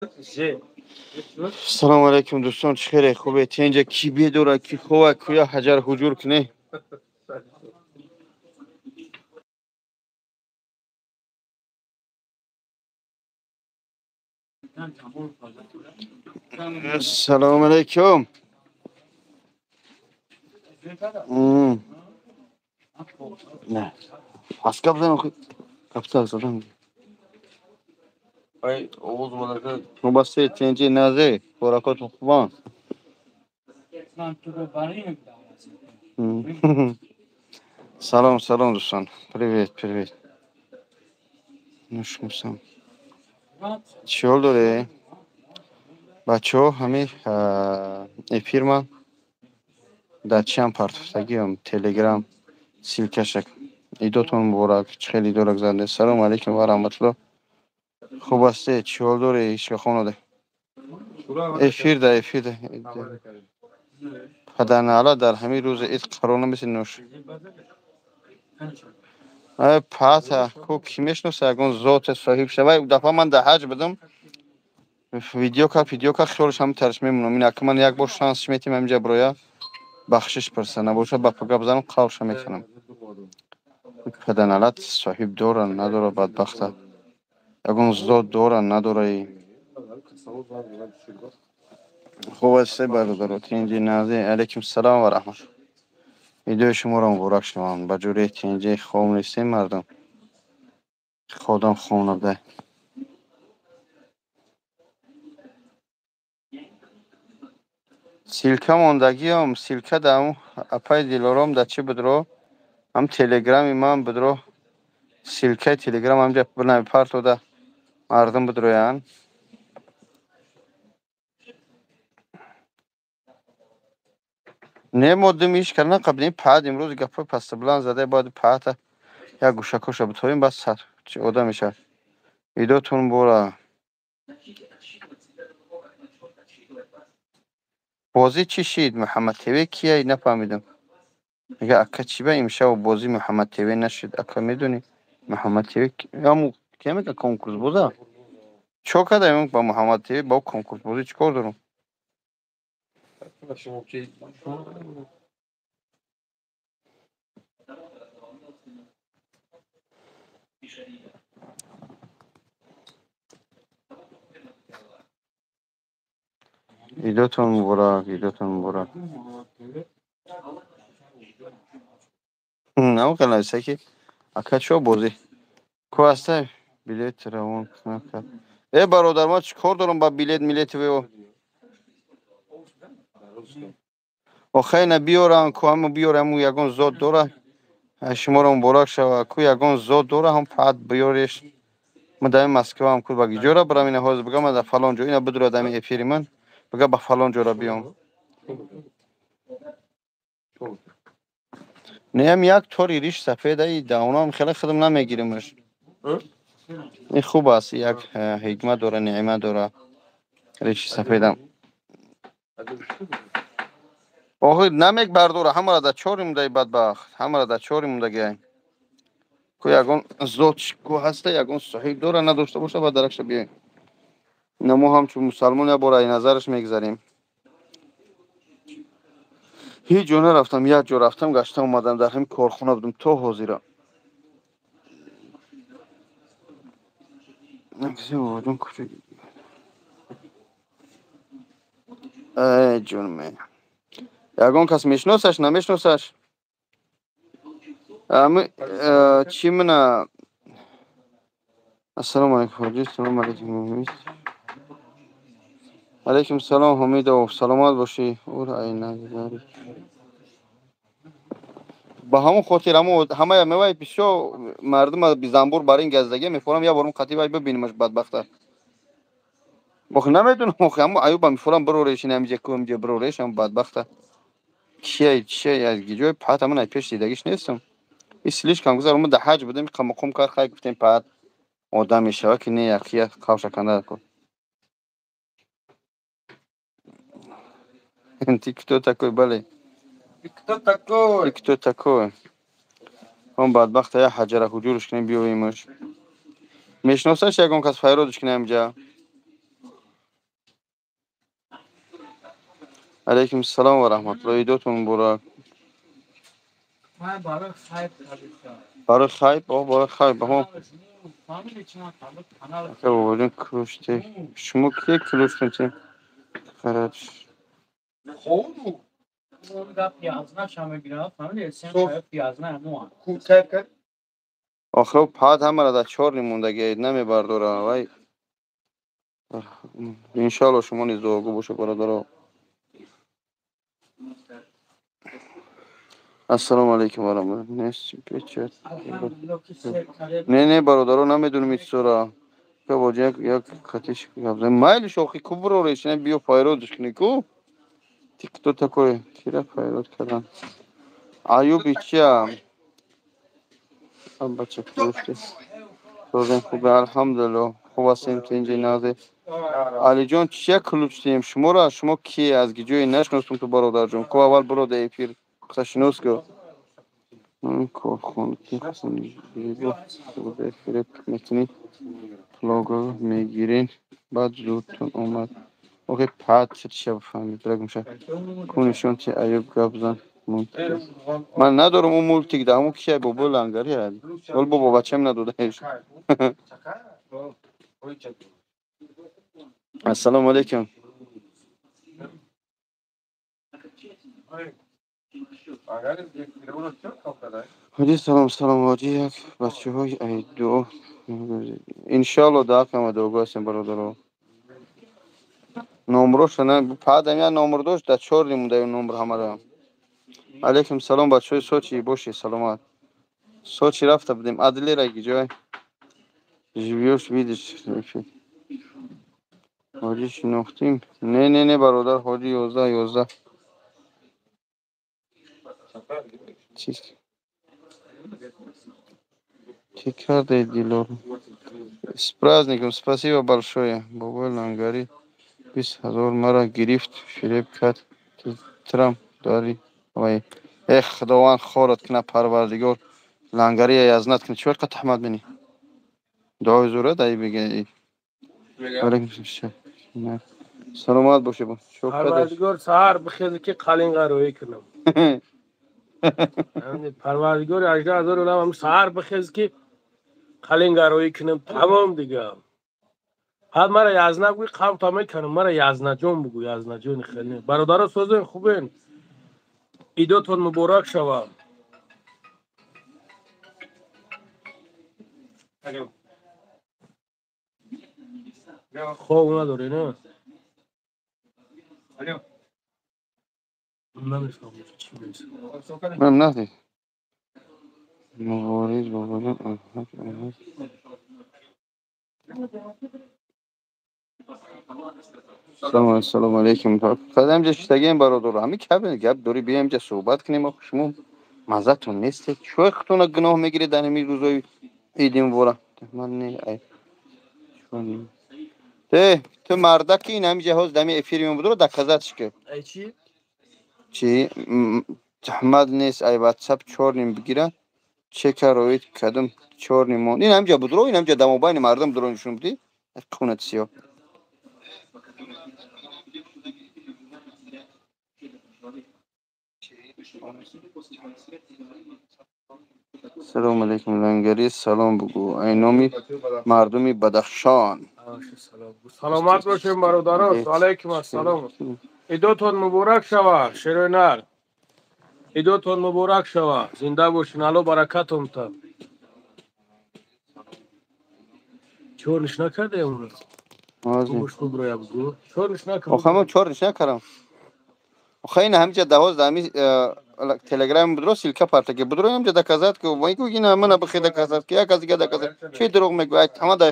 Салому алейкум, дӯстон, чӣ хеле хубе? Тенҷа ки бедора, ки хова, куя ҳаҷар ҳуҷур кунӣ? Салому алейкум. Не. Пас гап зан охи. Гап задам. Ай, овоз омада. Мубассир, тенҷи назе, хӯракотон хубан? Салом, салом, дӯстон. Привет, привет. Нушмусам. Чӣ ҳол дорӣ? Бачаҳо, ҳамин эфир ман дар чиам партофтагиам, Телеграм ссылкашак. Идотон муборак, чӣ хеле идора гузаронде. Салому алейкум ва раҳматуллоҳ. Хуб ҳастед? Чӣ ҳол дорӣ, ишқихонода? Эфир да, эфир да. Падарнаала дар ҳамин рӯзи ид қарор намеси нӯш. Ай пата, ку ки мешноса ягон зоте соҳиб шава. Дафъа ман дар ҳаҷ будам. Видео кард, видео кард, хиёлаш ҳам тарш мемонам. Ин ака ман як бор шанс метим ҳаминҷа бироя. Бахшиш пурса, набоша ба гап занам қавша мекунам. Падарналат соҳиб дора, надора бадбахта. Ягон зот дора, надора. Хуб ҳастед, бародаро? Тинҷи назе. Алейкум салом ва раҳмат. Видеои шуморо муборак шаванд. Ба ҷури тинҷи хом нестем мардум. Ходам хом набуда. Ссылка мондагиам, ссылка дар апаи Дилором дар чӣ будро? Ҳам телеграми ман будро. Ссылкаи телеграм ҳамҷа партода мардум будроянд. Не, мо дим иш карда қабдем паъд имрӯз гапҳои пастабланд зада бояд паъта як гӯшакоша биторем, бас сад одам мешавад. Идотон бора. Бозӣ чӣ шид? Муҳаммад ТВ кия нафаҳмидам. Мега ака чӣ ба имшаб бозӣ Муҳаммад ТВ нашид? Ака медонӣ Муҳаммад ТВ ҳаму кия мега конкурс боза? Чо кардаем ба Муҳаммад ТВ бо конкурс бозӣ чӣ кор дорам? Идотон муборак, идотон муборак. Намукал нависа ки ака чо бозӣ? Ку ҳастай? Билет равон накард. Э бародар, ман чӣ кор дорам ба билет милети вео? Охай на биёрам, ку ҳама биёрам, ягон зот дора. Шуморо муборак шава. Ку ягон зот дора, ҳам паъд биёреш. Ман дар Москваам, ку ба гиҷора барам, ина ҳозир бигам, ман дар фалон ҷо, ина бидура дар эфири ман, бига ба фалон ҷора биём. Неам як тори риш сафед ай даунам хеле худам намегиримаш. Ин хуб аст, як ҳикмат дора, неъмат дора. Риши сафедам. Охи намек бардора, ҳамара дар чори мундаи бадбахт, ҳамара дар чори мундагиай. Ку ягон зот ку ҳаста, ягон соҳиб дора, надошта боша, ба даракша биёем. Ина мо ҳамчун мусалмон як бор ай назараш мегзарем. Ҳеҷ ҷо нарафтам, як ҷо рафтам, гаштам омадам, дар ҳамин корхона будам то ҳозира. Ай ҷонме. Ягон кас мешиносаш, намешиносаш? Чӣ мана? Ассалому алайкум, ҳоҷӣ, салому алайкум. Алейкум салом, Ҳумидов, саломат бошӣ. Ура ай назар. Ба ҳамон хотир ҳамая мевай бисёр мардум бизамбур бар ин газдагӣ мефорам, як борум қатӣ вай бибинимаш бадбахта. Охи намедонам, охи ҳамо аюба мефорам бирореш, ин ҳамиҷа ку ҳамиҷа бирореш, ҳам бадбахта. Кия, чия, аз гиҷои паъд ҳамон ай пеш дидагиш нестам. Ин слишком гузар, мо дар ҳаҷ будем, қамоқум кард, хай гуфтем паъд одам мешава ки не якия қавшаканда ку. Ты кто такой, бале? Ты кто такой? Ты кто такой? Он бадбахта я ҳаҷара ҳуҷурш кунем биёвемаш. Мешиносаш ягон кас файродш кунем ҳамиҷа? Алейкум салом ва раҳматуллоҳ. Идотон муборак. Барои хайб, о барои хайб, ҳо. Ака бобоҷон ключ те. Шумо ки ключ те? Хараш. Охир пад ҳамара дар чор нимондаги намебардора вай. Иншоалло шумо низ дуогӯ бошед бародаро. Ассалому алайкум ва раҳматуллоҳ. Не, не бародаро, намедонам ин чизора. Бобоҷон як қатиш гап зан. Майли шохи ку бирореш, не биё файродш кунӣ ку. Ты кто такой? Кира файрод кардан. Аюби чия? Бача ключ. Созем хуб, алҳамдулиллоҳ. Хуб ҳастем, тинҷи нағзе. Алиҷон, чия ключ диҳем шуморо? Шумо ки аз ҷое нашиносум ту бародарҷон. Ку аввал биро дар эфир. Ташинос ку. Корхонаки фиреб мекунӣ, плого мегирен, баъд зудтон омад. Охи пад чиша бифаҳмид, рагмша. Ку нишон ти Аюб гап зан. Ман надорам ӯ мултик да, ҳамун кия бобои лангари ҳад. Вол бобо бачам надодаеш. Ассалому алайкум. Ҳоҷи салом, салом ҳоҷи як бачаҳои ай дуо. Иншоалло дар ҳама дуогӯ ҳастем бародаро. Номроша на падам я номр дошт, дар чор нимуда номр ҳамара. Алейкум салом бачаҳои Сочи, бошед саломат. Сочи рафта будем. Адлера ҷой. Живёшь, видишь. Ҳоҷи шинохтим? Не, не, не бародар, ҳоҷи 11 11. Чӣ кардаед Дилор? С праздником, спасибо большое. Бобои лангари 20 000 мара гирифт, фиреб кард. Трам дари вай. Эх, Худованд хорат кунад, Парвардигор. Лангария язнат кунад. Чӣ вақт таҳмат бинӣ? Дуои зура дай бигӯ. Саломат бошед. Парвардигор саҳар бихеза ки қалинға рӯй кунам. Парвардигори 18 000 олам саҳар бихез ки қалинға рӯй кунам. Тамом дига. Баъд мара язна гӯй, қавта мекунам. Мара язнаҷон бугӯ, язнаҷони хеле. Бародаро созен хубен. Идотон муборак шавад. Хоб надорӣ, на? Намефаҳмам чӣ мегӯяд. Ман надид. Мубориз бобоҷон. Салом алейкум. Қадам ҷа шитагием бародаро. Ҳами гап дорӣ биёем ҷа суҳбат кунем. Охи шумо маззатон нестед. Чой худтона гуноҳ мегиред дар ҳамин рӯзои иди муборак. Ман не ай. Те, ту мардаки ин ҳами ҷаҳоз дами эфири мон будро доказатш ки. Ай чӣ? Чӣ? Таҳмат нест, ай WhatsApp 4 ним бигира. Чека роид кадам 4 ним мон. Ин ҳамҷа будро, ин ҳамҷа дамобайни мардум будро нишон будӣ. Қунат сиё. Салом алейкум лангари, салом бугӯ. Ай номи мардуми Бадахшон. Саломат бошем бародаро. Алейкум ассалом. Идотон муборак шава, шерои нар. Идотон муборак шава. Зинда бошин, Алло баракатон та. Чорниш накардаем онро? Чорниш накардам. Охама чорниш накардам. Охай ин ҳамҷа даҳоз ҳами телеграм будро ссылка партаки будро ҳамҷа доказат ки мегӯ ин мана бихе доказат ки як аз дига доказат. Чӣ дурӯғ мегӯ? Ай ҳама дар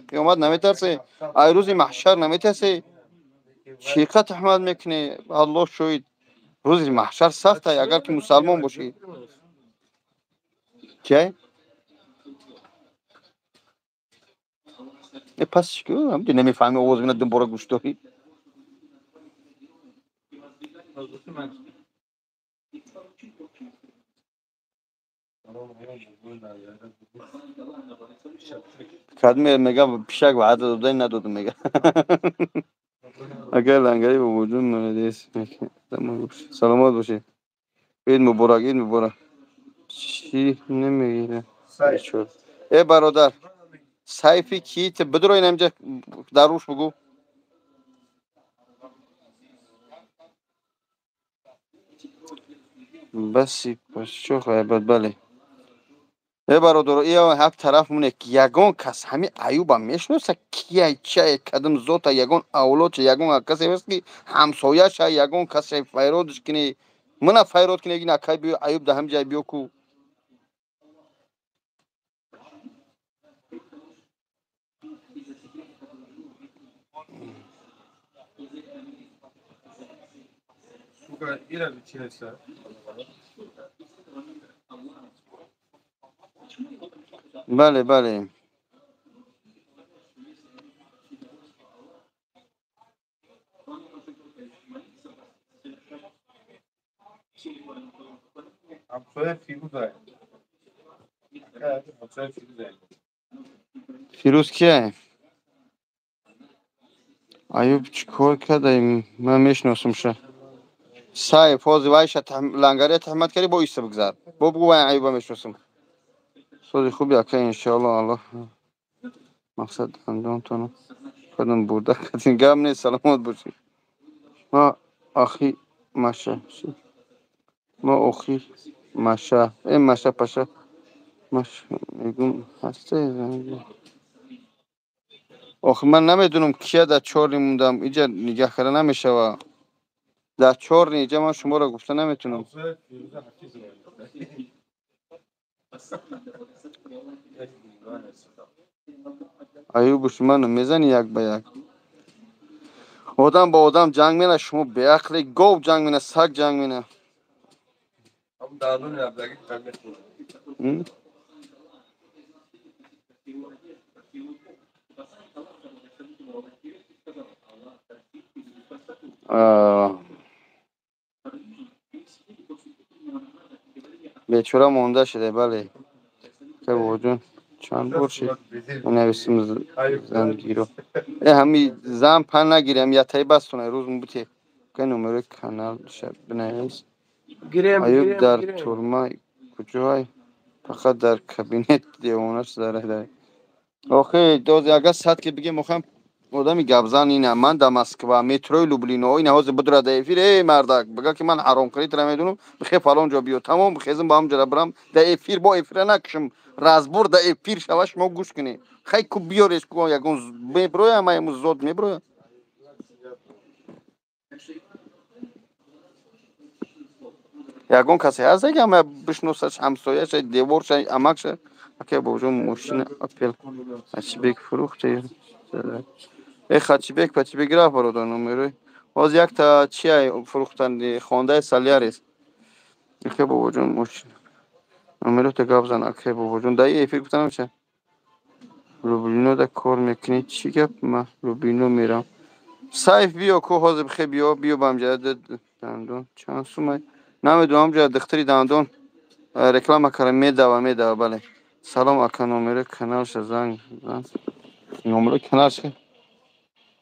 қиёмат наметарсе? Ай рӯзи маҳшар наметарсе? Чӣ қад таҳмат мекунӣ? Аллоҳ шоҳид. Рӯзи маҳшар сахт ай агар ки мусалмон бошӣ. Чӣ? Пас чӣ ку? Ҳамҷа намефаҳми овоз мина дубора гӯш дорӣ. Кадме мега пишак ваъда дода надодум мега. Агар лангари бобоҷон молодец. Саломат бошед. Ид муборак, ид муборак. Чӣ намегира? Э бародар, сайфи ки бидро инамҷа дар руш бугӯ. Баси пасчо ғайбат бале. Э бародаро, ия ҳафт тараф муне ягон кас ҳами Аюба мешиноса кияй, чия, кадом зота, ягон авлодша, ягон касе ҳаст ки ҳамсояша, ягон касе файродш кини, мана файрод кини, ин акай биё Аюб да ҳам ҷай биё ку. Бале, бале. Фирӯз кия? Аюб чӣ кор кардай? Ман мешиносумша. Сайф, ҳозир вайша лангария таҳмат кардӣ, бо иста бигзар. Бо бугӯ вай Аюба мешиносум. Сози хуби ака, иншоалло Аллоҳ мақсад дандонтоно худам бурда кардем. Гап нест, саломат бошӣ. Ма ахи маша. Ма охи маша. Э маша паша. Маш мегум ҳасте. Охи ман намедонам кия дар чорни мондам. Иҷа нигаҳ карда намешава. Дар чорни иҷа ман шуморо гуфта наметунам. Аюбуш ману мезани як ба як. Одам ба одам ҷанг мена, шумо беақли, гов ҷанг мена, саг ҷанг мена. Бечора монда шуда, бале. Ка бобоҷон, чанд бор шид? Нависим зангиро. Э ҳами зан пан нагирем, ятаи бастона рӯз мбуте. Ка номерои канал бинавис. Аюб дар турма куҷой? Фақат дар кабинет девона шуда. Охи, доз агар сад ки бигем, охам одами гапзан ина, ман дар Москва, метрои Люблино, ина ҳозир бидура дар эфир, эй мардак, бага ки ман ҳаромкоритра медонам, бихе фалон ҷо биё, тамом бихезм ба ҳамҷора бирам, дар эфир бо эфира накушам, разбор дар эфир шава, шумо гӯш кунед. Хай ку биёреш ку ягон меброя, ма ему зод меброя. Ягон касе ҳаст, ки ама бишносаш, ҳамсояша, деворша, амакша? Ака бобоҷон, мошина Опел Хачибек фурӯхта. Э Хачибек, Пачибек рафт бародар номерои. Ҳозир якта чия фурӯхтан хондаи Солярис. Ака бобоҷон, мошина. Номерота гап зан, ака бобоҷон. Дар эфир гуфта намеша. Люблино да кор мекунӣ, чӣ гап? Ма Люблино мерам. Сайф биё ку ҳозир бихе биё, биё ба ҳамҷа дандон. Чанд сумай? Намедонам, ҳамҷа духтари дандон реклама кара медава, медава, бале. Салом ака, номерои каналша занг зан. Номерои каналша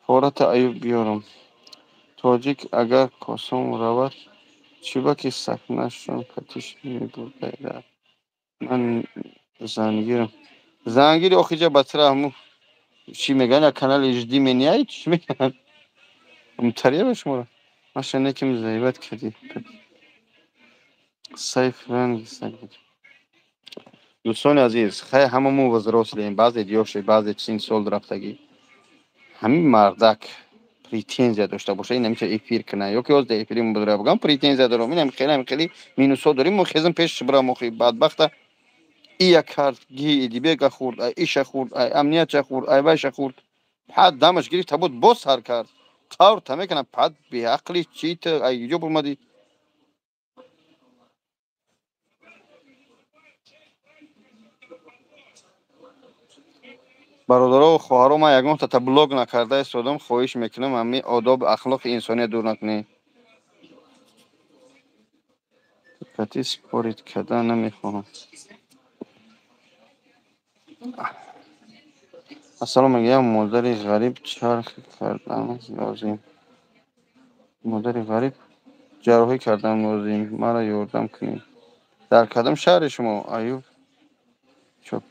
фората Аюб биёрам. Тоҷик агар косом равад, чӣ ба ки сакнашон катиш мебурда. Ман зангирам. Зангири охиҷа ба тира ҳаму чӣ мегӯянд, як канали жди меня, чӣ мегӯянд? Мутария ба шуморо. Маша неким заибат кардӣ. Сайф ранги саг. Дӯстони азиз, хай ҳамамо взрослеем, баъзе диёше, баъзе син сол рафтагӣ. Ҳамин мардак претензия дошта боша, ин ҳамиша эфир кина, ё ки ҳозир дар эфири мубодира бигам, претензия дорам, ин ҳам хеле ҳам хеле минусҳо дорем, мо хезм пеш бирам, охи бадбахта ия кард, ги Идибека хӯрд, ай иша хӯрд, ай амниятша хӯрд, ай вайша хӯрд. Пад дамаш гирифт, табуд боз сар кард. Қавр та мекунам, пад беақли чи ту, ай иҷо бурмадӣ. Бародаро, хоҳаро, ман ягон та блог накарда истодам, хоҳиш мекунам ҳами одоб ахлоқи инсония дур накунед. Кати спорит карда намехоҳам. Ассалому алайкум, модари ғариб чарх кардан лозим. Модари ғариб ҷарроҳӣ кардам лозим, маро ёрдам кунед. Дар кадом шаҳри шумо, Аюб? Чоп.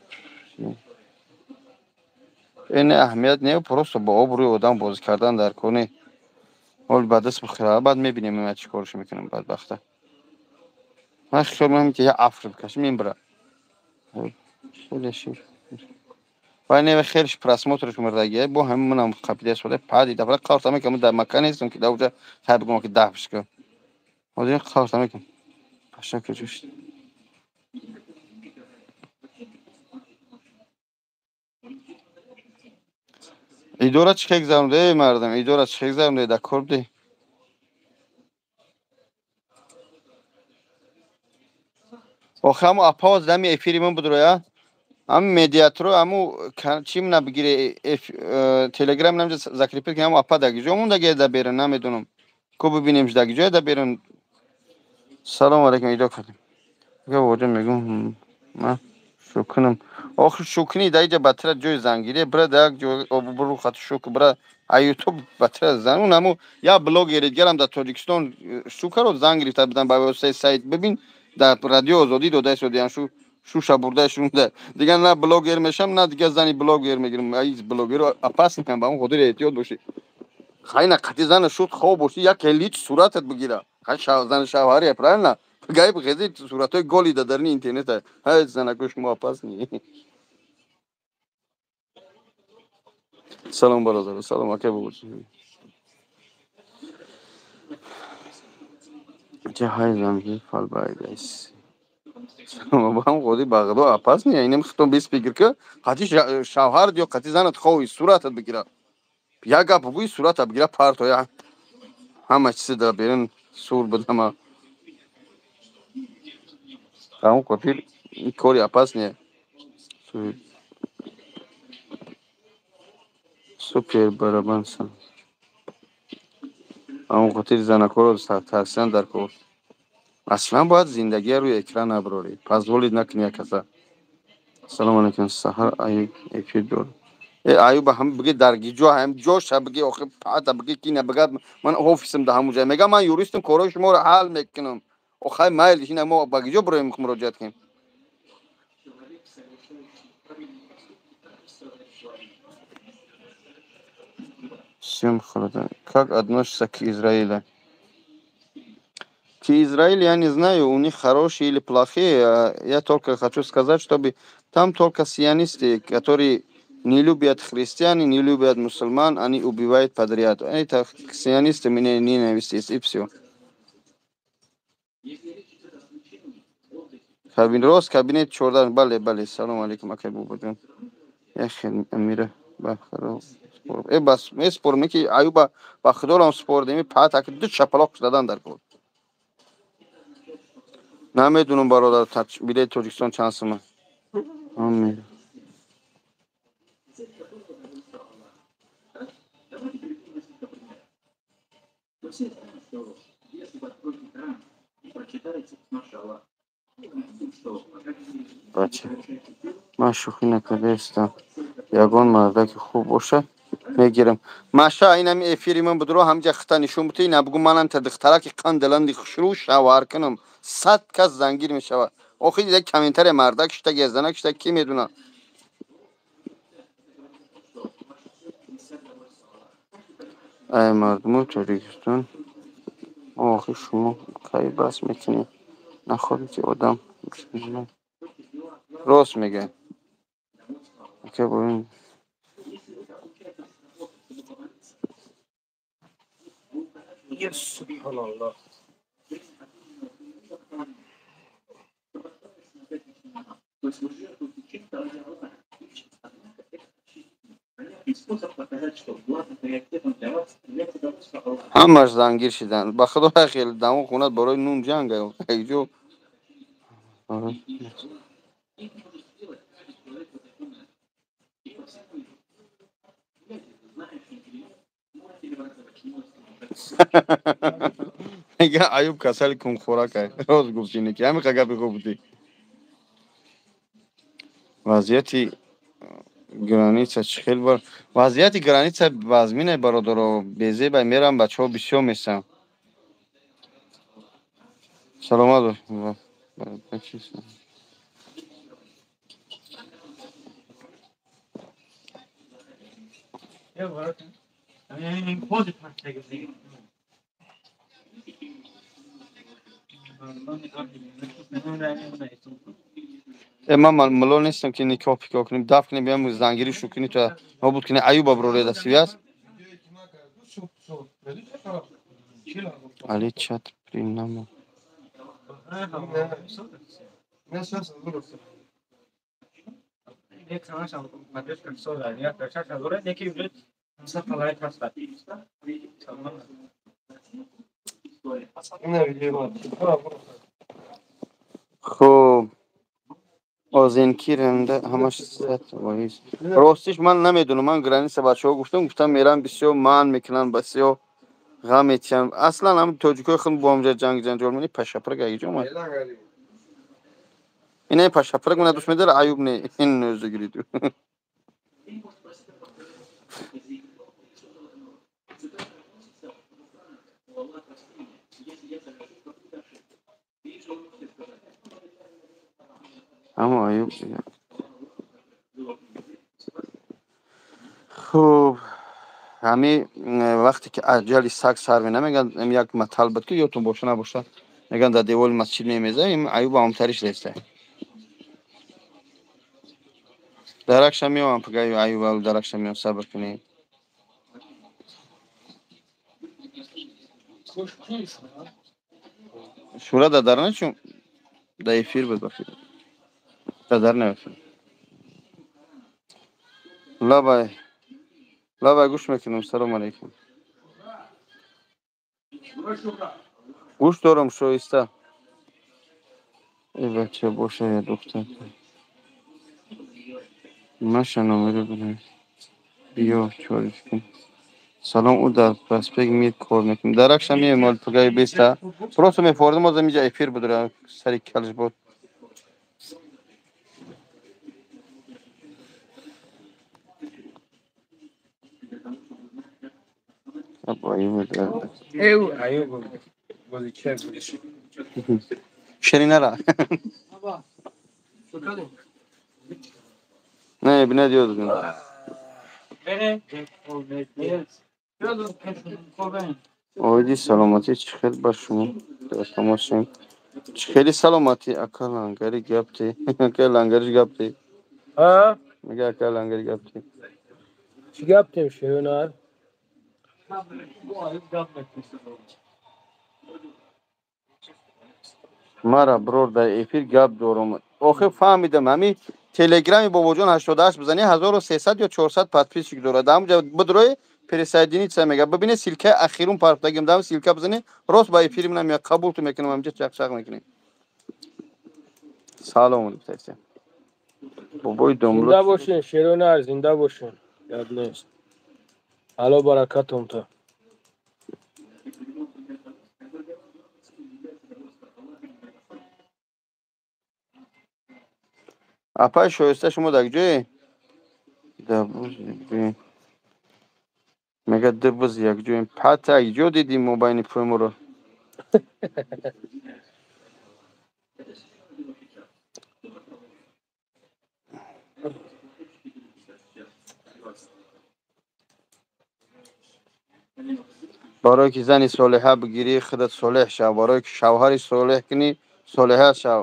Ин аҳамият не, просто бо обрӯи одам бозӣ кардан дар кор не. Ҳол ба даст бихӯра, баъд мебинем ман чӣ корш мекунам бадбахта. Ман хиёл мекунам, ки я афр бикашам, мебара. Хеле шир. Вай не, хелеш просмотрш мурдагия, бо ҳамин манам қапида шуда, пади дафра қаврта мекунам, дар макка нестам, ки дар уҷа хай бигӯям, ки дафш кун. Ҳозир қаврта мекунам. Паша куҷо шуд? Идора чӣ хел гузаронда, эй мардам, идора чӣ хел гузаронда, дар кор будӣ? Охи ҳамо апа дами эфири ман будроя? Ҳам медиатро ҳаму чӣ мена бигире, телеграм намҷа закрепит ки ҳаму апа даги ҷо мондаги да берун, намедонам. Ку бибинем даги ҷоя да берун. Салом алейкум, идо кардем. Га воҷа мегум, ман шукунам. Охи шукни да иҷа батра ҷои зангирӣ, бира да як ҷо обру хат шук, бира а ютуб батра зан. Он ҳаму я блогери дигарам дар Тоҷикистон шукаро занг гирифта будан ба воситаи сайт. Бибин, дар радио Озодӣ дода истодиян шу шуша бурда шунда. Дигар на блогер мешам, на дигар зани блогер мегирам. Ай блогеро опасникам, ба он хотир эҳтиёт бошӣ. Хайна қати зана шуд хоб бошӣ, як лич суратат бигира. Хай зани шавҳария, правильно? Гайб ғези суратҳои голи да дарни интернета. Ҳай занако шумо опасни. Салом бародар, салом ака бобоҷон. Ча ҳай занги фалбайдайс. Ба ҳам ходи бағдо опасни, инем хитон бес фикр ки қати шавҳар ё қати занат хови суратат бигира. Як гап бугӯи суратат бигира партоя. Ҳама чизи дар берун сур будама. Ҳамон хотир ин кори опасне. Супер барабан сан. Ҳамон хотир занакоро тарсидан дар кор. Аслан бояд зиндагия рӯи экран набарорӣ. Позволить накунӣ як каса. Салом алейкум, саҳар Аюб эфир дор. Э Аюба ҳам биги дар гиҷо ҳам ҷоша биги охи пата биги ки набигад ман офисам да ҳамун ҷай. Мегам ман юристам, корҳои шуморо ҳал мекунам. Охай майл ина мо ба гиҷо бироем муроҷиат кунем. Всем холодно. Как относишься к Израилю? К Израилю я не знаю, у них хорошие или плохие. Я только хочу сказать, чтобы там только сионисты, которые не любят христиан, не любят мусульман, они убивают подряд. Это сионисты меня ненавидят, и все. Кабин рост, кабинет 14. Бале, бале. Салом алейкум, акай бобоҷон. Яхел амира бахро. Э бас, меспорме ки Аюба ба худорам спордеми, пат аки ду чапалоқ задан дар кор. Намедунам бародар, билети Тоҷикистон чанд сума. Амин. Бача, ман шӯхӣ накардаистам. Ягон мардаки хуб боша мегирам. Маша, инами эфири ман будро ҳамҷа хита нишон бутӣ, ина бугу манам та духтараки қандаланди хушрӯ шавҳар кунам. 100 кас зангир мешавад. Охи як комментария мардак шита, гезданак шита, ки медуна? Ай мардумо Тоҷикистон, охи шумо кай бас мекунед? Нахоҳед ки одам рост мегӯяд. Ака бо Субҳаналлоҳ. Ҳамаш зангир шидан. Ба худо хеле дамо хонат барои нун ҷанг якҷо. Мега Аюб касали кунхӯрак ай. Рост гуфт ине ки ҳамин гапи хуб будӣ. Вазъияти граница чӣ хел бар? Вазъияти граница вазмине бародаро, безебай мерам, бачаҳо бисёр месам. Саломат бош. Ман мулло нестам ки никоҳ пикоҳ кунем, даф кунем, биям зангирӣ шу кунӣ, то нобуд кунӣ. Аюба броре да связь. Али чат принамо. Хуб, озинки ранда ҳамаш сад воиз. Ростиш ман намедонам, ман граница бачаҳо гуфтам, гуфтам мерам бисёр ман мекунанд, бисёр ғам метиҳанд. Аслан ҳам тоҷикои худ бо ҳамҷа ҷанг ҷанҷол мени пашапрак агиҷо омад. Ина пашапрак мана дӯст медора, Аюб не, ин нӯзагириду. Аммо Аюб хуб ҳами вақте ки аҷали саг сар мена мегӯянд, як матал буд ки ёдтон боша набоша, мегӯянд дар деволи масҷид мемеза, ин Аюб ҳамтариш реста. Даракша меоям пагаю Аюб, даракша меоям, сабр кунед. Шура дар дар начун дар эфир буд бахир. Дар дар наёфт. Лабай. Лабай гӯш мекунам. Салом алейкум. Гӯш дорам шоиста. Э бача боша я духтар. Маша номеро бинавис. Биё чориш кун. Салом, ӯ дар проспект Мир кор мекунад. Даракша меоем ҳол пагаи беста. Просто мефордам, озам инҷа эфир буд, сари калш буд. Ширинара. Не, бина диёд. Оиди саломатӣ чӣ хел ба шумо тамошем? Чӣ хели саломатӣ? Ака лангари гапти. Ака лангариш гапти. А? Мега ака лангари гапти. Чӣ гаптем ширинар? Мара брор дар эфир гап дорам. Охир фаҳмидам, ҳами телеграми бобоҷон 88 бизани 1300 ё 400 подписчик дорад. Ҳамҷа бидрои присоединиться мега. Бибине ссылка ахирун партагим, дам ссылка бизани, рост ба эфири мана мея қабул ту мекунам, ҳамҷа чақчақ мекунем. Салом алейкум. Бобои домло. Зинда бошин, шеронар, зинда бошин. Ёд нест. Алло баракатум та. Апай шоиста шумо дар ҷое? Дар буз якҷоем. Мега ду буз якҷоем. Пата ҷо дидим мо байни пӯйморо. Барое ки зани солиҳа бигирӣ, худат солеҳ шав. Барое ки шавҳари солеҳ кунӣ, солиҳа шав.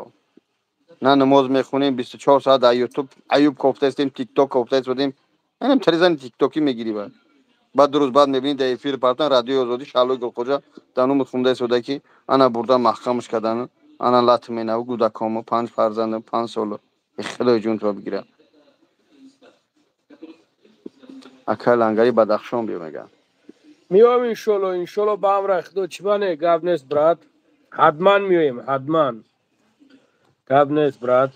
На намоз мехонем 24 соат дар ютуб Аюб кофтаистем, тикток кофтаистем. Инам тари зани тиктокӣ мегирӣ баъд. Баъд ду рӯз баъд мебинӣ дар эфир партан радиои озодӣ Шаҳлои Гулхоҷа дар номи хунда истода ки ана бурдан маҳкамаш кардан, ана лат менав гудакомо 5 фарзандам 5 сола. Худои ҷун туро бигирад. Акай лангари Бадахшон биё мегӯянд. Меоем иншолло, иншолло ба амра худо чӣ бане гап нест брат. Ҳатман меоем, ҳатман. Гап нест брат.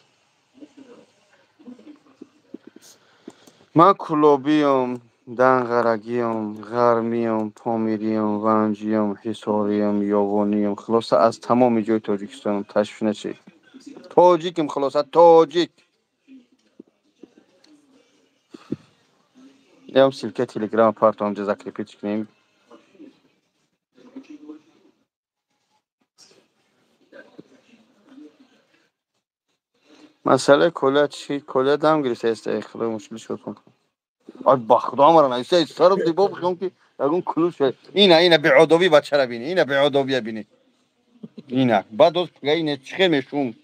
Ман кулобиём, данғарагиём, ғармиём, помириём, ванҷиём, ҳисориём, ёвониём. Хулоса аз тамоми ҷои Тоҷикистонам ташвиш нашед. Тоҷиким хулоса, тоҷик. Ям ссылка телеграм партом ҷа закрепить кунем. Масъалаи коля чи? Коля дам гирифтааст, худо мушкил шуд. Ай ба худо амара нависта, сару дибоб хиём ки ягон кулуш. Ина беодобӣ бачара бини, ина беодобия бини. Ина баъд оз пага ина чӣ хел мешум?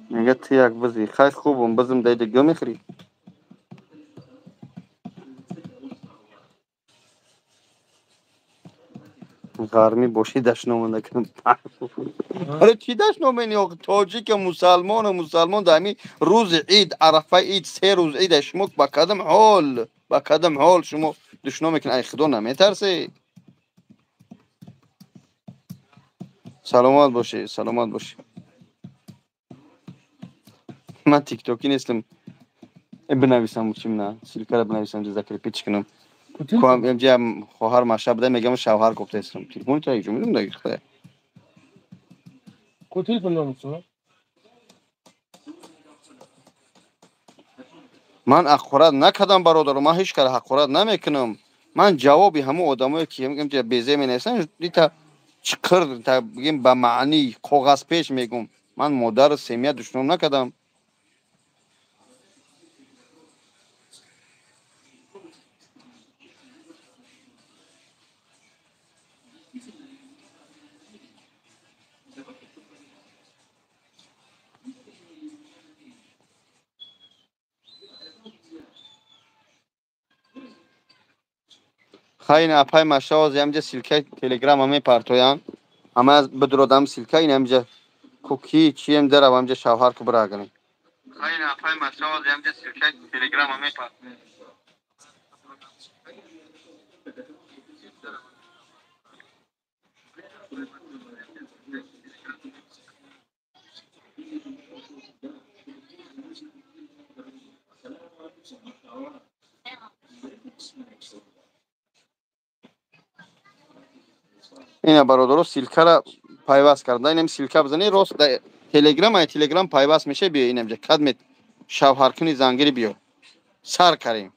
Мега ту як бизи. Хай хубум, бизм дайда гӯ мехӯрӣ? Ғармӣ бошӣ дашнома накунам. Аре чӣ дашном мени охи? Тоҷика мусалмону мусалмон дар ҳамин рӯзи ид, арафаи ид, се рӯз ида шумо ба кадом ҳол, ба кадом ҳол шумо душном мекунед? Ай худо наметарсед? Саломат бошӣ, саломат бошӣ. Ман тиктокӣ нестам. Бинависам чим на, ссылкара бинависам, закрепить кунам. Ко хоҳар маша буда мегам шавҳар кофтаестам. Телефони та якҷо медонам дар худо. Ку телефон номусо? Ман ҳақорат накардам бародаро, ман ҳеҷ кара ҳақорат намекунам. Ман ҷавоби ҳамон одамое ки мегӯям ки безе менависанд, дита чиқир та бигем ба маънии коғазпеш мегӯм. Ман модару семья душном накардам. Хай ина апай маша ози ҳамҷа ссылкаи телеграма мепартоянд. Ама бидуродам ссылка ин ҳамҷа ку ки чием дарав ҳамҷа шавҳар ку бирагани. Хай ина апай маша ози ҳамҷа ссылкаи телеграма мепартоянд. Ина бародаро ссылкара пайваст карда. Инам ссылка бизани рост дар телеграм, ай телеграм пайваст меша биё инамҷа кадмет шавҳаркуни зангири биё. Сар карем.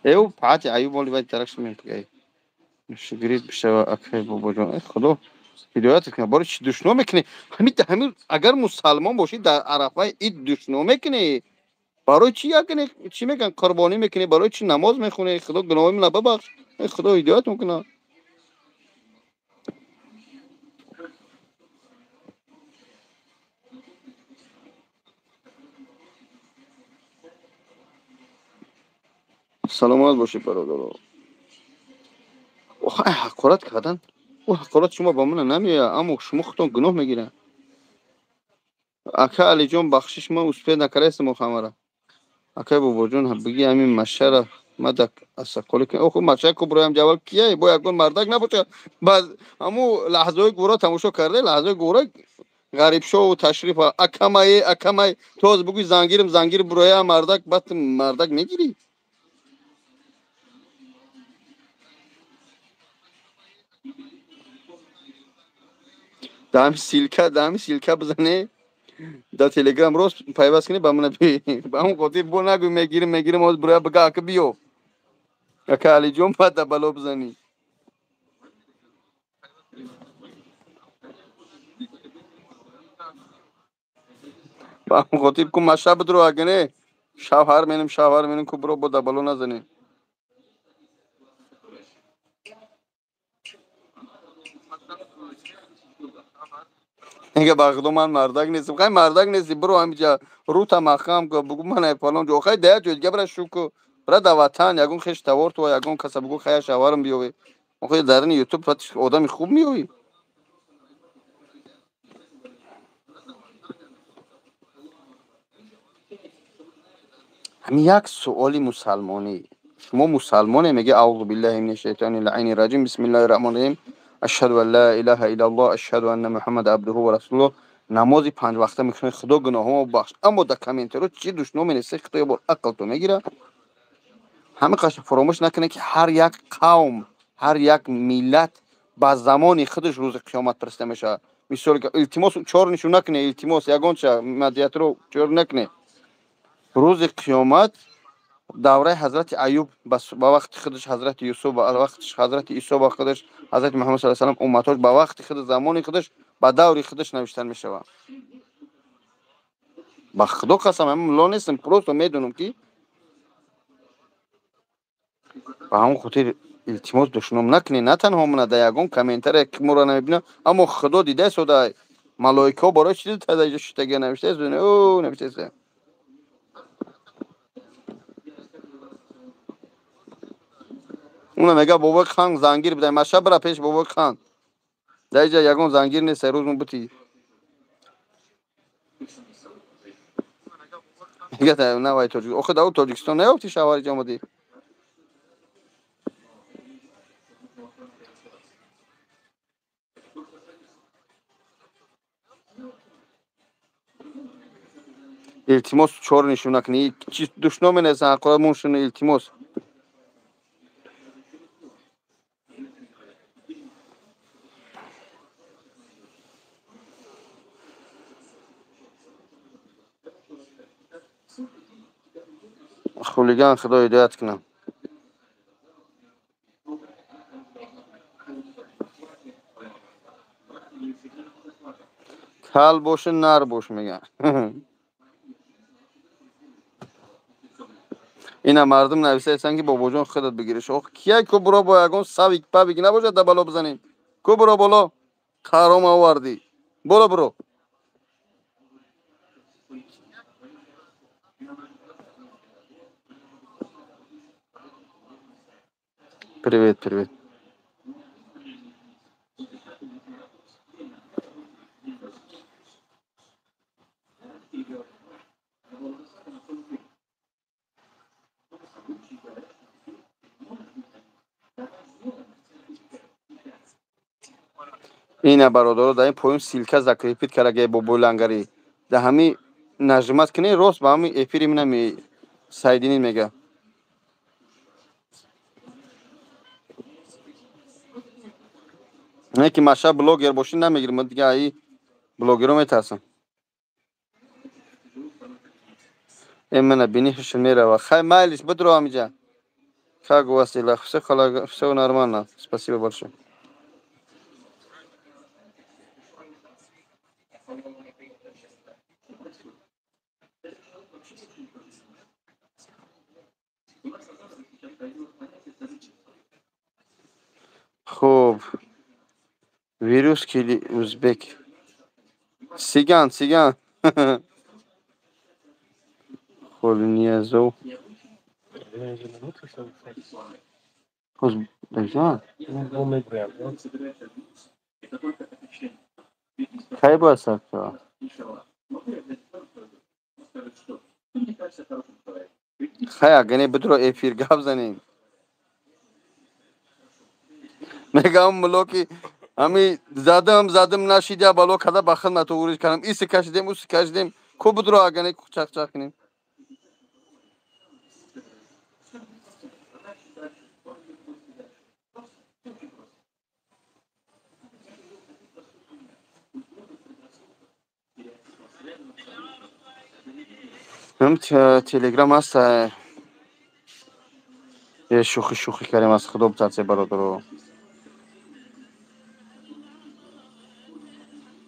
Эу пати аюб оли вай таракш мепгай. Шигирид бишава акай бобоҷон. Эй худо ҳидоят кунад. Бори чӣ душно мекунӣ? Ҳамин ҳамин агар мусалмон бошӣ дар арафаи ид душно мекунӣ. Барои чӣ якне чӣ мекунӣ? Қурбонӣ мекунӣ, барои чӣ намоз мехонӣ? Худо гуноҳои мана бибахш. Эй худо ҳидоят мекунад. Саломат бошед бародаро. Охай ҳақорат кардан. Ӯ ҳақорат шумо ба ман намеояд, аммо шумо худтон гуноҳ мегиред. Ака Алиҷон бахшиш ман успед накардаистам охамара. Акай бобоҷон биги ҳамин машара мада асақоли кун. Охо маша ку броям ҷавал кияй бо ягон мардак набоша. Баъд ҳаму лаҳзаҳои гура тамошо карда, лаҳзаҳои гура ғарибшову ташриф акамай акамай тоз бугӯй зангирим зангир броя мардак баъд мардак мегирӣ. Даҳами ссылка бизане дар телеграм рост пайваст кунӣ ба мана ба ҳамон хотир бо нагӯй мегирим мегирим оз броя бига ака биё. Ака Алиҷон баъд дар бало бизанӣ. Ба ҳамон хотир ку маша бидро агане шавҳар менем ку бро бо дар бало назанӣ. Мега ба худо ман мардак нестам. Хай мардак нести бро ҳамиҷа рута маҳкам ку бугу ман ай фалон ҷо. Хай дая ҷои дига бира шу ку. Бира дар ватан ягон хеш тавор ту ягон каса бугу хая шавҳарам биёвӣ. Охи дар ин ютуб одами хуб меёвӣ. Ҳамин як суоли мусалмонӣ. Шумо мусалмоне меги аузу биллаҳи мина шайтони лаини раҷим бисмиллаҳи раҳмони раҳим ашҳаду ан ла илаҳа иллаллоҳ ашҳаду анна муҳаммада абдуҳу ва расулуҳ намози панҷ вақта мекунед худо гуноҳҳомо бахш. Аммо дар комментариҳо чӣ душно менависед худо ё бор ақлто мегирад. Ҳамин қашр фаромӯш накунед ки ҳар як қавм, ҳар як миллат Ба замони худаш рӯзи қиёмат пурсида мешавад. Мисол, илтимос, чор нишон накунед, илтимос, ягонча мадиятро чор накунед. Рӯзи қиёмат давраи ҳазрати Аюб ба вақти худаш, ҳазрати Юсуф ба вақтиш, ҳазрати Исо ба худаш, ҳазрати Муҳаммад саллаллоҳу алайҳи васаллам умматҳош ба вақти худ, замони худаш, ба даври худаш навиштан мешавад. Ба Худо қасам, ман мулло нестам, просто медонам ки ба ҳамон хотир илтимос душном накунед, на танҳо мана дар ягон комментария ки моро намебинам, аммо Худо дидааст, малоикаҳо барои чӣ дар шиштага навиштааст, ӯ навиштааст. Уна мега бобои хан зангир бидай, маша бира пеш бобои хан. Дар иҷа ягон зангир нест, рӯз бути. Мега на вай тоҷик. Охи дар Тоҷикистон наёфти шавҳари ҷа омадӣ. Илтимос, чор нишон накунӣ. Чи душноме нест, ҳақорат муншуни, илтимос. Хулиган, Худо ҳидоят кунам. Кал боша, нар бош меган. Ина мардум нависаестанд ки бобоҷон худат бигириш. Ох, кия ку буро бо ягон савик павик набошад да бало бизанем. Ку буро боло қаром овардӣ. Боло буро. Привет, привет. Ина бародаро, дар ин поён ссылка закрепить карда бобои лангарӣ. Дар ҳами нажимать кунед, рост ба ҳами эфири мина Сайдинин мега. Не ки маша блогер бошӣ намегирам, дига аи блогеро метарсам. Э мана бини ҳушм мерава. Хай майлиш бидро ҳамиҷа. Как у вас дела? Всё нормально. Спасибо большое. Хуб. Вирус или узбек? Цыган, цыган. Холниязов. Кай бояд сар шавад? Хай, агар не бидро эфир гап занем. Мегам мулоки ами задам, задам нашидя бало када ба хидмат угуриш кардам. Иси кашидем, уси кашидем. Ку бидро агар не чақ-чақ кунем. Ҳам телеграм ҳаст. Шӯхӣ шӯхӣ кардем, аз Худо битарсе бародаро.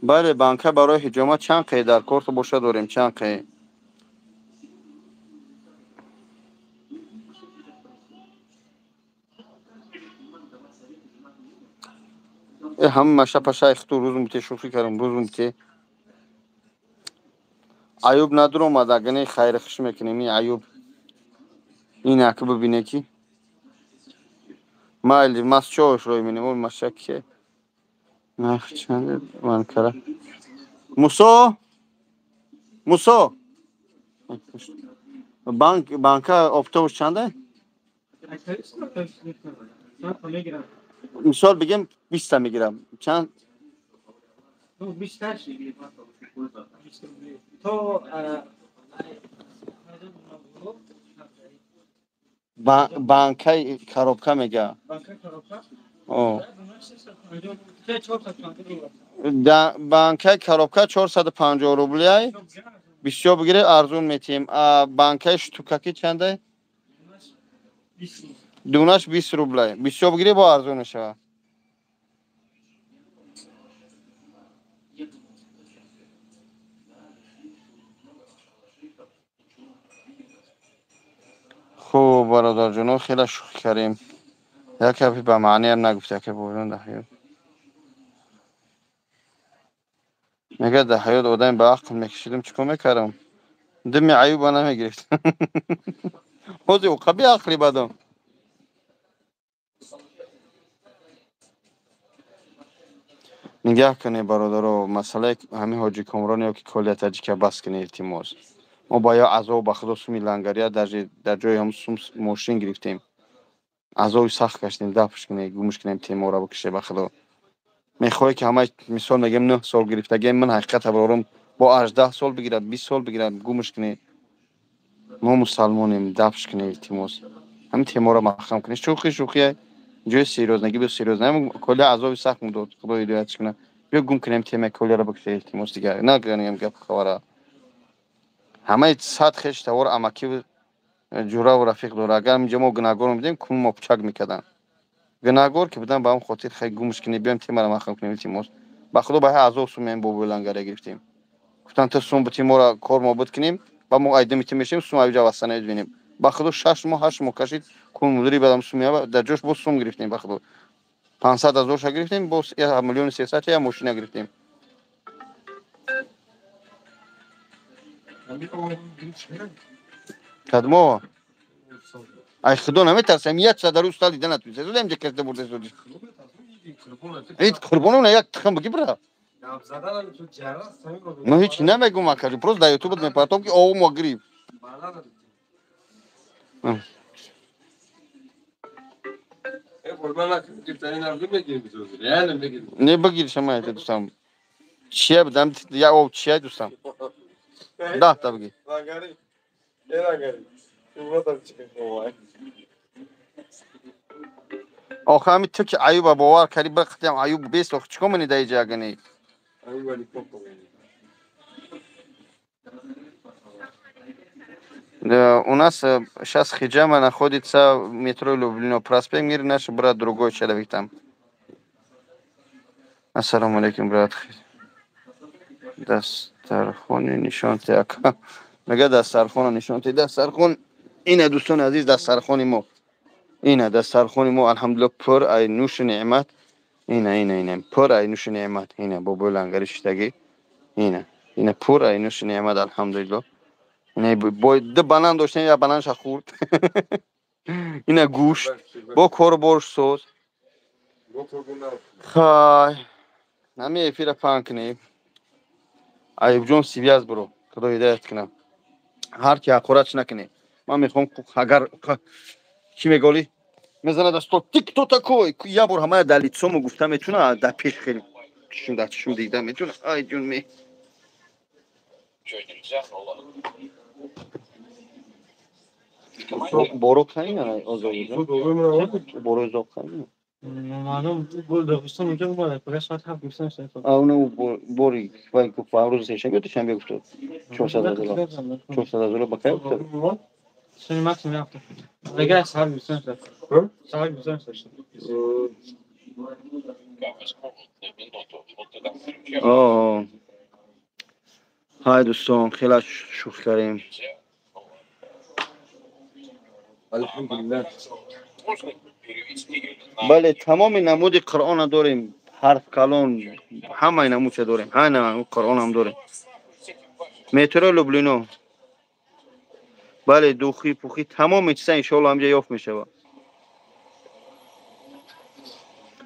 Бале, банка барои ҳиҷома чанд қе дар корт боша дорем, чанд қе. Э ҳама маша пашаи хуту рӯзум бите шӯхӣ кардем, рӯзум бите. Аюб надуромад, агар не хайри хуш мекунем, ин Аюб. Ин аки бибине ки. Майли, мас чош рой менем, ол маша ки. Нарх чанд банкара? Мусо? Мусо? Банк, банка оптовуш чанде? Мисол бигем 20 мегирам. Чанд? Банкаи коробка мега. Банкаи коробка? Банкаи коробка 450 рублей. Бисёр бигиред, арзун метиҳем. Банкаи штукаки чанда? Дунаш 20 рублей. Бисёр бигиред, бо арзун мешавад. Хуб, бародарҷоно, хеле шӯхӣ кардем. Як гапи ба маъниам нагуфт, яке бобоҷон дар ҳаёт. Мегӯяд, дар ҳаёт одаме ба ақл мекашидам, чӣ кор мекардам? Дими Аюба намегирифт. Ҳозир уқа беақлӣ бадам. Нигаҳ кунед, бародаро, масъалаи ҳамин ҳоҷи Комрон ё ки Колия Таҷика бас кунед, илтимос. Мо ба ё азоб ба худо суми лангария дар ҷои ҳам сум мошин гирифтем. Азоби сахт кашидем, дафш кунед, гумш кунем, темора бикаше ба худо. Мехоҳӣ ки ҳамаи мисол мегем 9 сол гирифтагем, ман ҳақиқата барорам бо 18 сол бигирад, 20 сол бигирад, гумш кунед. Мо мусалмонем, дафш кунед, илтимос. Ҳамин темора маҳкам кунед. Шӯхӣ шӯхие, ҷои серьёзнагӣ бо серьёзна. Колия азоби сахт мудод, худо ҳидоятш кунад. Биё гум кунем темаи Колияро бикаше, илтимос дигар. Накунем гап хабара. Ҳамаи сад хеш тавор амакӣ ҷураву рафиқ дора. Агар инҷо мо гунаҳгор мебудем, кун мо пучак мекарданд. Гунаҳгор ки будан, ба ҳам хотир хай гумш кунем, биёем темаро маҳкам кунем, илтимос. Ба худо ба ҳай азоб сумем бобои лангария гирифтем. Гуфтанд то сум бутим моро кор мо буд кунем, ба мо айдами тим мешем, сум авҷа васана бинем. Ба худо 6 моҳ, 8 моҳ кашид, кун мудири бадам сум яба, дар ҷош боз сум гирифтем ба худо. 500 ҳазор ша гирифтем, боз 1 миллион 300 я мошина гирифтем. Кадмо? Ай худо наметарсам, як сад рӯз стал дидан натунист. Зудем ҷа кашда бурда зуд. Ид қурбону на як тухм бигир бра. Ну ҳеч намегум акаҷо, просто дар ютуб мепартом ки оғу мо гирифт. Не бигир шама это дӯстам. Чия будам, я об чия дӯстам. Даҳта бигир. Охе ҳами ту ки Аюба бовар кардӣ, бір қатиам Аюб бест, охе чӣ кор менӣ дар иҷа агани? У нас сейчас хиджама находится в метро Люблино. Проспект Мир, наш брат, другой человек там. Ассаламу алейкум, брат. Дастархони нишон те ака. Мега дастархона нишон те. Дастархон ина дӯстони азиз, дастархони мо. Ина дастархони мо, алҳамдулиллоҳ, пур ай нӯши неъмат. Ина ина ина пур ай нӯши неъмат. Ина бобои лангари шиштагӣ. Ина ина пур ай нӯши неъмат, алҳамдулиллоҳ. Ина бо ду банан доштем, я бананша хӯрд. Ина гӯшт бо корборш соз. Хай ҳамин эфира паҳн кунем. Аюбҷон сивяз буро, худо ҳидоят кунад. Ҳар ки ҳақоратш накунем. Ман мехоҳам агар чӣ меголӣ мезанад аз то ти кто такой, як бор ҳамая дар лицому гуфта метуна, дар пеш хеле чишм дар чишм дида метуна. Ай ҷун ме. Боро кайна озод. Боро зоб кайна. Маълум гул Дағистон унҷо омада, пага соат 7 гирифтан шуд. А уна бори вай гуфт, рӯзи сешанбе ё душанбе гуфт 400 ҳазор. 400 ҳазор ба кай гуфт? Сени максимум рафта. Дага саҳар гирифтан шуд. Саҳар гирифтан шуд. Ҳай дӯстон, хеле шӯхӣ кардем. Алҳамдулиллаҳ. Бале, тамоми намуди Қуръона дорем, ҳарф калон, ҳамаи намудша дорем, ҳама намуди Қуръонам дорем. Метро Люблино. Бале, духи, пухи, тамоми чиза иншоалло ҳамҷа ёфт мешавад.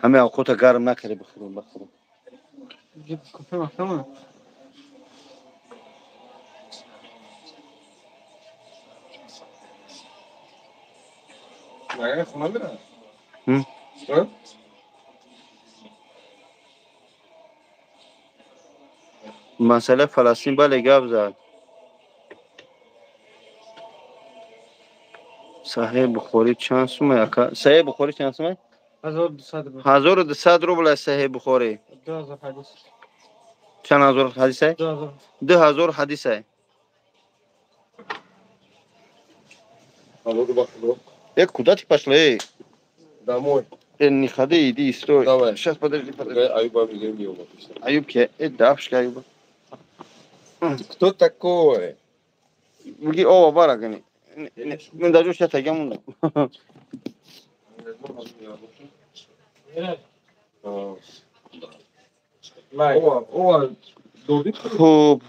Ҳамин авқота гарм накарди, бихӯрем, бихӯрем. Кофе маҳкама. Магар хона мерад? Масъалаи Фаластин, бале, гап зад. Саҳеҳи Бухорӣ чанд сумай ака? Саҳеҳи Бухорӣ чанд сумай? 1200 рубл. 1200 рубл аз Саҳеҳи Бухорӣ. 2000 ҳадис. Чанд ҳазор ҳадисе? 2000. 2000 ҳадисе. Э, куда ты пошла, эй? Домой. Э, не ходи, иди, стой. Давай. Сейчас, подожди, подожди. Аюба миллион. Аюб ке? Э, давшка Аюба. Кто такой? Буги, ова, бара, гани. Мен даже сейчас тагам унда. Хуб,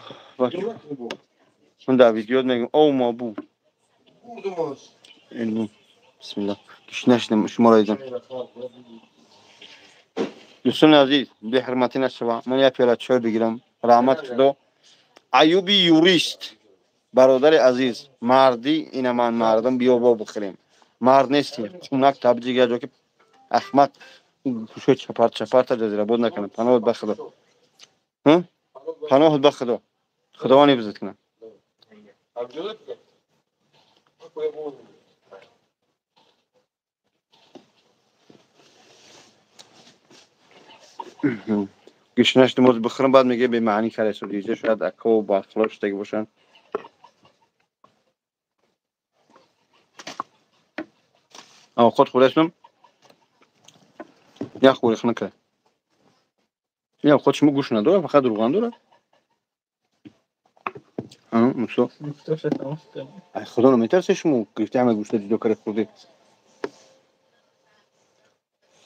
ман дар видео мегӯям, ов мабу. Бисмиллаҳ. Гушна шуморо дидам. Дӯстони азиз, беҳурматӣ нашава. Ман як пиёла чой бигирам. Раҳмат Худо. Аюби юрист, бародари азиз, мардӣ ина ман мардам, биё бо бихӯрем. Мард нестӣ, хунак табҷик як ҷо ки ахмақ гӯшои чапар чапарта ҷазирабод накунад. Паноҳат ба Худо. Паноҳат ба Худо. Худованд ҳифзат кунад. Гӯшнаш намоз бихӯрам, баъд мегӯяд бемаънӣ карда иҷа шояд акаву бархилоф шудаги бошанд. Овқот хӯрдастум? Як хӯрих накард. Ин овқот шумо гӯшт надорад, фақат рӯған дорад. Мусо. Ай Худо наметарсе шумо гирифти ҳама гӯшта ҷудо карда хӯрдед.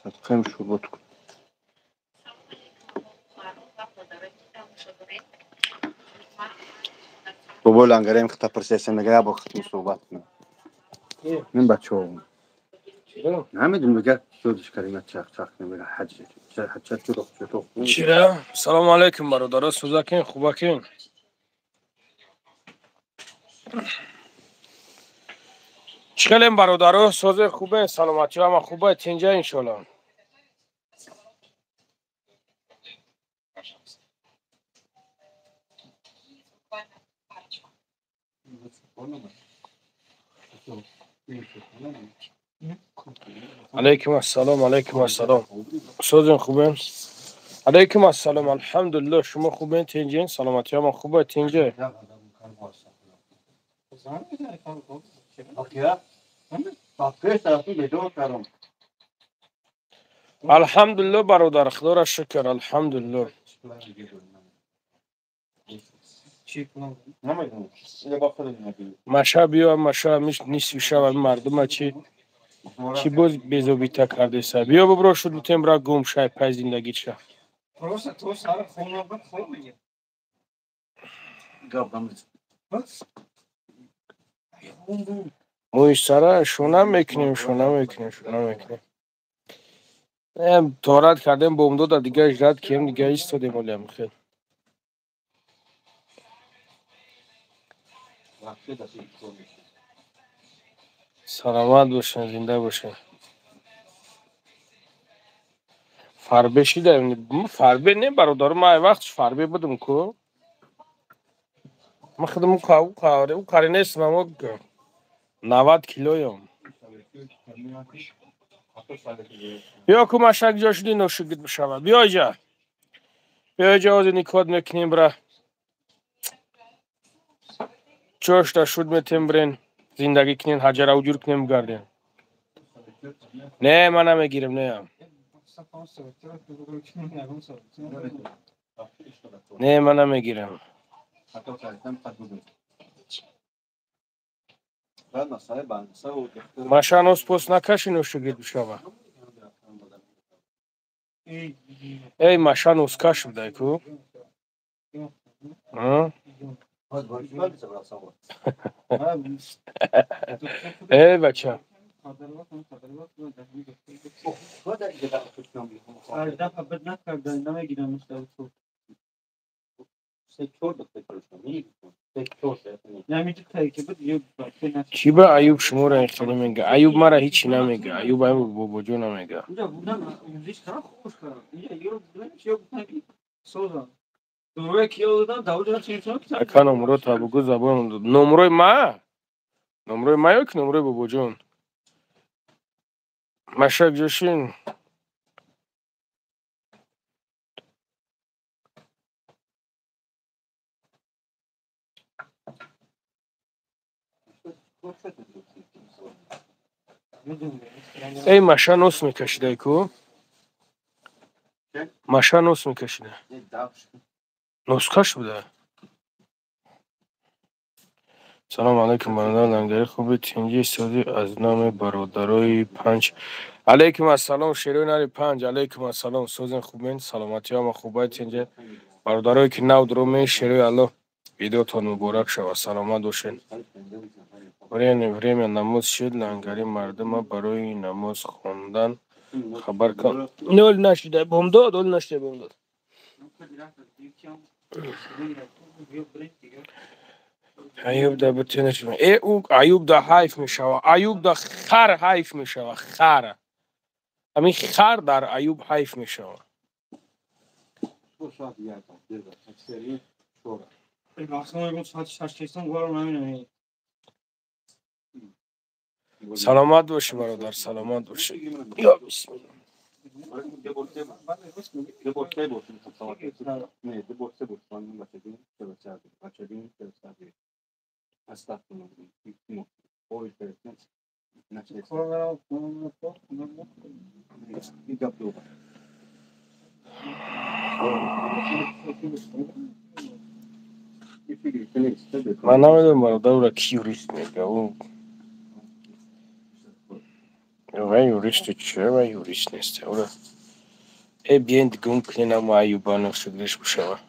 Садқаем шӯрбо кун. Бобои лангараем хита пурсидаем, мега як бор хитм суҳбат кунам. Ин бачаҳо. Намедонам, мега ёдиш кардем, чақ чақ мега ҳаҷ ҳаҷ чутоқ чутоқ. Чира? Салому алайкум бародаро, сӯзакин, хубакин. Чӣ хелем бародаро, созе хубе, саломатӣ ҳама хубе, тинҷа иншоалло. Алайкум ассалом, алайкум ассалом. Созин хубен? Алайкум ассалом, алҳамдулиллоҳ, шумо хубен, тинҷин, саломатӣ ҳама хубе, тинҷа. Алҳамдулиллоҳ бародар, Худоро шукр, алҳамдулиллоҳ. Маша биё, маша нисфи шаб мардума чи чӣ боз безобита кардеса. Биё бубро шуд мутем бра гум шай пай зиндагит ша. Мӯи сара шона мекунем, шона мекунем, шона мекунем. Торат кардем, бомдода дига жрат кием, дига истодем олям хел. Саломат бошен, зинда бошен. Фарбе шида, фарбе не бародар, ман ай вақт фарбе будам ку. Ман худам у қари нестам, аммо 90 килоям. Биё ку машак ҷо шуди ношугит бишавад. Биё иҷа. Биё иҷа, ҳозир никот мекунем бра. Ҷошта шуд метем брен. Зиндагӣ кунем, ҳаҷара уҷур кунем, гардем. Не, ман намегирам, не. Не, ман намегирам. Маша нос пост накаши ношугит бишава. Эй, маша нос каш будай ку. Эй, бача. Чӣ ба Аюб шуморо ин хеле мега? Аюб мара ҳичи намега. Аюб аюб бобоҷо намега. Ака номро та бугу забон. Номрои ма? Номрои ма ё ки номрои бобоҷон? Машак ҷошин. Эй, маша нос мекашидай ку? Маша нос мекашида. Носкаш буда. Салом алейкум, бародар Лангари, хуби тинҷи сози аз номи бародарои панҷ. Алейкум ассалом, шерои нари панҷ. Алейкум ассалом, созин хубен, саломатӣ ҳама хубай тинҷе. Бародарое ки нав дуро шерои Аллоҳ, видеотон муборак шавад, саломат бошед. Время намоз шид, Лангари мардума барои намоз хондан хабар кун. Нол нашида, бомдод, ол нашида бомдод. Аюб да бутенаш. Э, у Аюб да ҳайф мешава. Аюб да хар ҳайф мешава, хар. Ами хар дар Аюб ҳайф мешава. Саломат бошӣ, бародар, саломат бошӣ. Ё бисмилла. Ман намедонам, бародар, ӯра ки юрист мега. Ӯ юристу чия, ва юрист нест. Ӯра э биен гум кунен, ама Аюбанов шугриш бишава.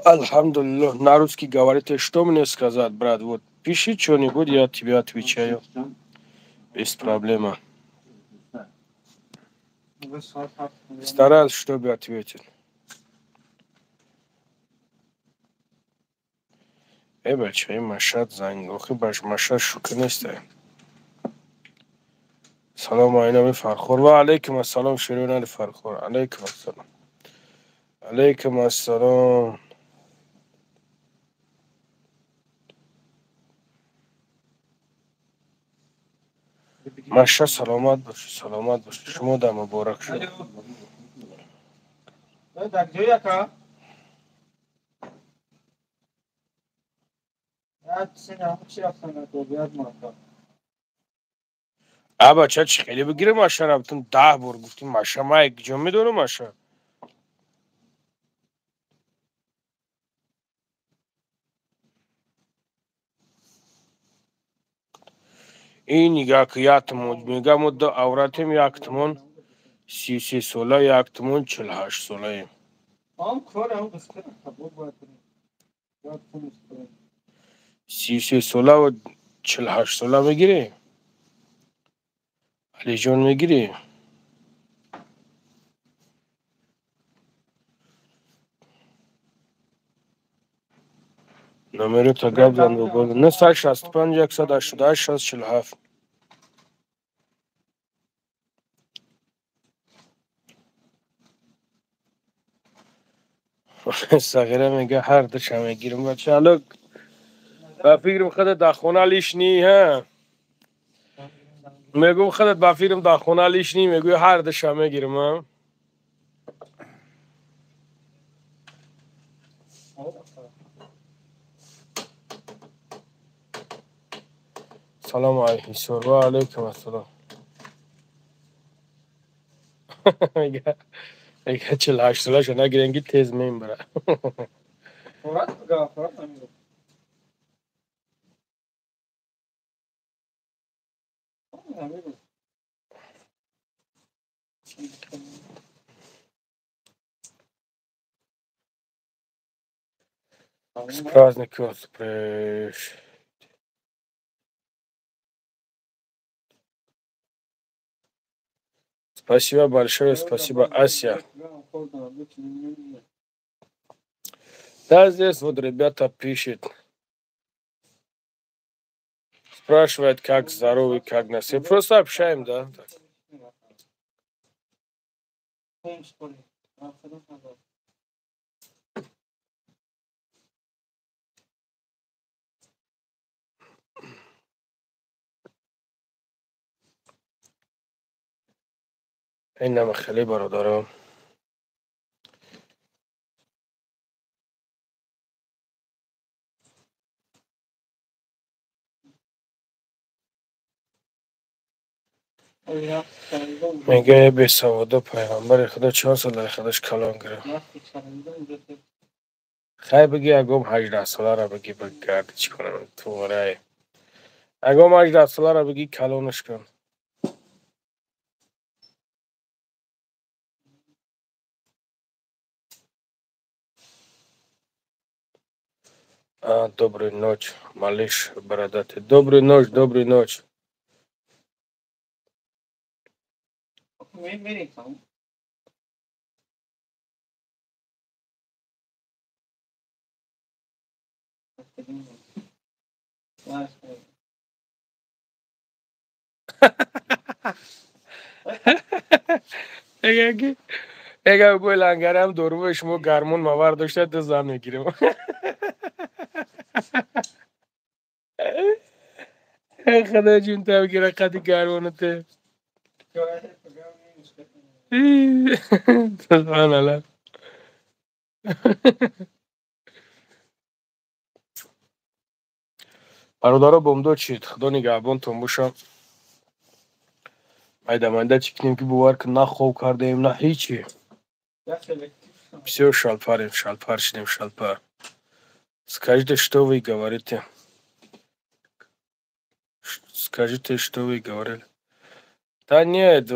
Алхамдулиллах, на русский говорите, что мне сказать, брат? Вот пиши что-нибудь, я тебе отвечаю. Без проблем. Стараюсь, чтобы ответить. Э, бача, машад занг, охи баш машад шука нестай. Салом айнами Фархор. Ва алейкум ассалом, ширин Фархор. Алейкум ассалом. Алейкум ассалом. Маша саломат бошӣ, саломат бошӣ. Шумо да муборак шуд. А бача чӣ хеле бигирем маша рафтум 10 бор гуфтим маша май ҷо медонам маша. Ин як ятмон мега мо ду авратем яктмон 33 сола яктмон 48 солаем. 33 сола ва 48 сола мегирӣ? Алиҷон мегирӣ? Номерото гап зан бо 965 188 647. Сағира мега ҳар душа мегирам бача. Алло, ба фикрам худат дар хона лишний, ҳа? Мегӯм худат ба фикрам дар хона лишний, мегӯи ҳар душа мегирам, ҳа? Салому алайкум, ва алайкум ассалом. Мега 48 солаша нагирем ки тез мембара. С праздником вас. Спасибо большое, спасибо, Ася. Да, здесь вот ребята пишут. Спрашивают, как здоровы, как нас. И просто общаем, да. Так. Инама хеле бародаро. Мега бесаводо, пайғамбари худо чанд сол дар худаш калон гирифт? Хай, биги, ягом 18-соларо биги, ба гарди чӣ кунам, туғрай. Ягом 18-соларо биги, калонаш кун. Доброй ночь, малыш бородатый. Доброй ночь, доброй ночь. Эга гӯй, лангарам дорувои шумо гармон мавар дошта, ду зан мегирем. Худо ҷун та бигира, қади гармоните. Субҳаналлоҳ. Бародаро, бомдод шид, худо нигаҳбонтон бошам. Майда майда чӣ кунем, ки бовар кун, на хоб кардаем, на ҳечи. Всё, шалпарем, шалпар шидем, шалпар. Скажите, что вы говорите? Скажите, что вы говорили? Да нет,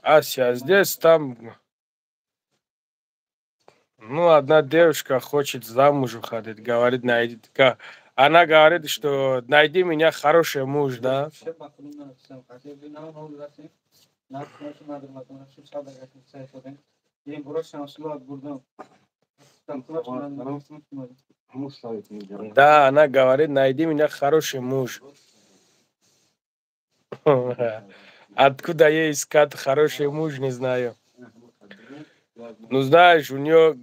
Ася, здесь там, ну, одна девушка хочет замуж уходить, говорит, найди, она говорит, что найди меня хороший муж, да? Да, она говорит, найди меня хороший муж. Откуда ей искать хороший муж, не знаю. Ну, знаешь, у нее...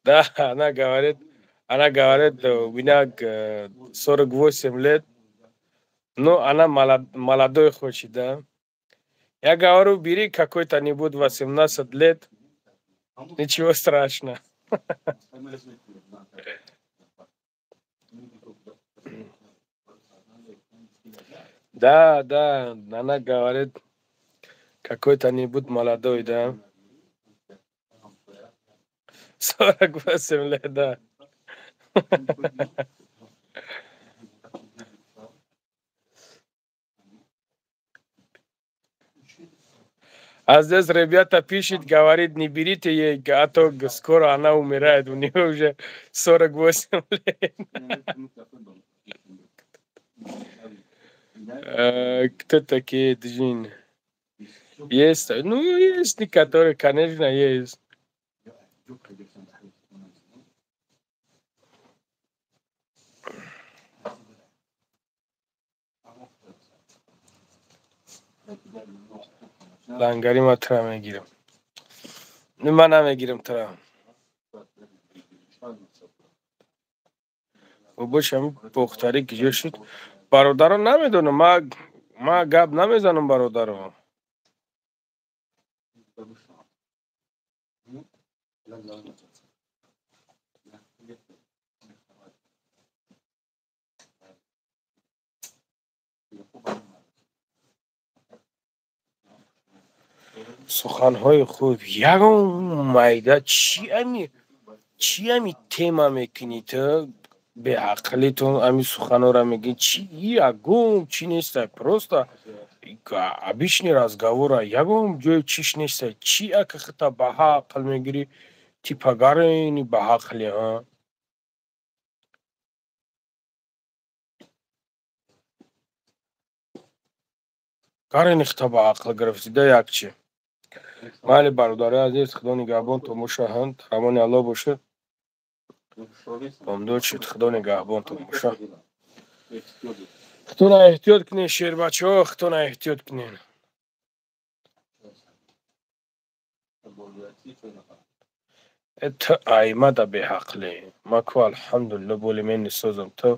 Да, она говорит, у меня 48 лет, но она молодой хочет, да. Я говорю, бери какой-то нибудь 18 лет, ничего страшного. Да, она говорит, какой-то нибудь молодой, да. 48 лет, да. А здесь ребята пишет, говорит, не берите ей, а то скоро она умирает, у нее уже 48 лет. Кто такие джин? Есть, ну, есть некоторые, конечно, есть. Лангари ма тура мегирам. Ман намегирам тура. Бобош, ҳами бохтарӣ киҷо шуд? Бародаро, намедонам, ма гап намезанам, бародаро. Суханҳои хуб, ягон майда чи ами, чи ами тема мекунӣ ту, беақлитон ами суханҳоро мегӯӣ, чи ягон чи неста, просто обычный разговора, ягон ҷои чиш неста, чи ака хита ба ҳақл мегирӣ, типа гарени ба ҳақли, ҳа? Гарени хита ба ақл гирифтида як чи. Майли, бародарои азиз, худо нигаҳбонтон бошад, рамони Аллоҳ бошад. Бомдод шуд, худо нигаҳбонтон бошад. Худона эҳтиёт кунед, шербачаҳо, худона эҳтиёт кунед. Ту аймада беҳақлӣ. Ма ку, алҳамдулилло, боли мен нисозам, ту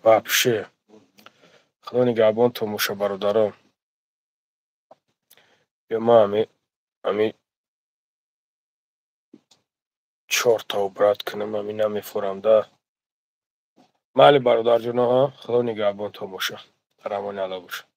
вообще. Худо нигаҳбонтон бошад, бародаро. Ё ма ами чорта убрать кунам, ами намефурам, да. Майли, бародарҷоно, худо нигаҳбонтон бошад. Дар амони Алло бош.